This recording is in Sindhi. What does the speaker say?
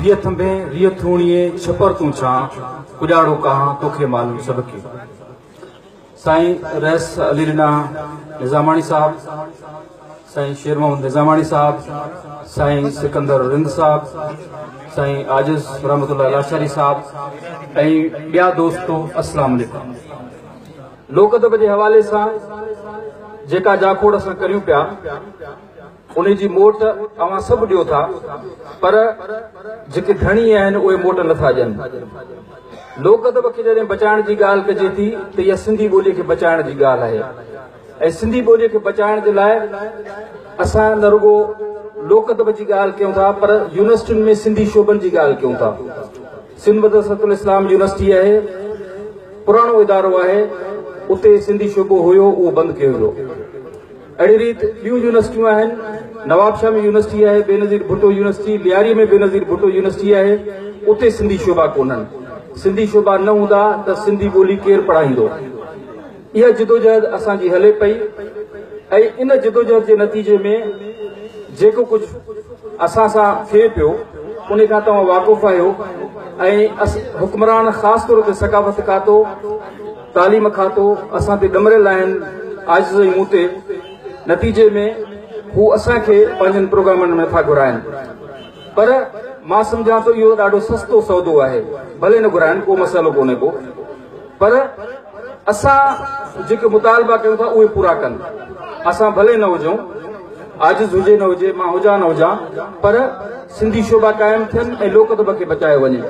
ريء ٿنڀين، ريء ٿوڻيين، ڇپر تون ڇان، ڪڄاڙو ڪاهان، توکي معلوم سڀڪي. سائين رئيس علي ڏنا نظاماڻي صاحب، سائين شير محمد نظاماڻي صاحب، سائين سڪندر رند صاحب، سائين عاجز رحمت الله لاشاري صاحب ۽ ٻيا دوستو السلام عليڪم. لوڪ ادب جي حوالي سان جيڪا جاکوڙ اسان ڪريون پيا ان جي موٽ اوهان سڀ ڏيو ٿا پر جيڪي ڌڻي آهن اهي موٽ نٿا ڏين. لوڪ ادب کي جڏهن بچائڻ جي ڳالهه ڪجي ٿي ته اها سنڌي ٻوليء کي بچائڻ جي ڳالهه آهي ۽ سنڌي ٻوليء کي بچائڻ جي لاء اسان نه رڳو لوڪ ادب جي ڳالهه ڪيون ٿا پر يونيورسٽين ۾ سنڌي شعبن جي ڳالهه ڪيون ٿا. سنڌ مدرسة الاسلام يونيورسٽي آهي، پراڻو ادارو آهي، اتي سنڌي شعبو هيو اهو بند ڪيو ويو. اهڙي ريت ٻيون يونيورسٽيون آهن، نوابشاهه ۾ يونيورسٽي آهي، بينظير ڀٽو يونيورسٽي، لياري ۾ بينظير ڀٽو يونيورسٽي آهي، اتي سنڌي شعبا ڪونهن. سنڌي شعبا نه هوندا ته سنڌي ٻولي ڪير پڙهائيندو؟ اها جدوجهد اسان جي هلي پئي ۽ ان جدوجهد جي نتيجي ۾ جيڪو ڪجهه اسان سان ٿئي پيو، ان کان توهان واقف آهيو ۽ حڪمران خاص طور تي ثقافت کاتو، تعليم کاتو اسان تي ڏمريل آهن، عاجز ۽ مون تي، نتيجي ۾ هو اسان کي پنهنجن پروگرامن ۾ نٿا گهرائن پر مان سمجهان ٿو اهو ڏاڍو سستو سودو آهي، ڀلي نه گهرائن ڪو مسئلو ڪونهي ڪو پر اسان جيڪي مطالبا ڪيون ٿا اهي پورا ڪن، اسان ڀلي نه هجون، عاجز هجي نه هجي، مان هجان نه هجان پر سنڌي شعبا قائم ٿين ۽ لوڪ ادب کي بچايو وڃي.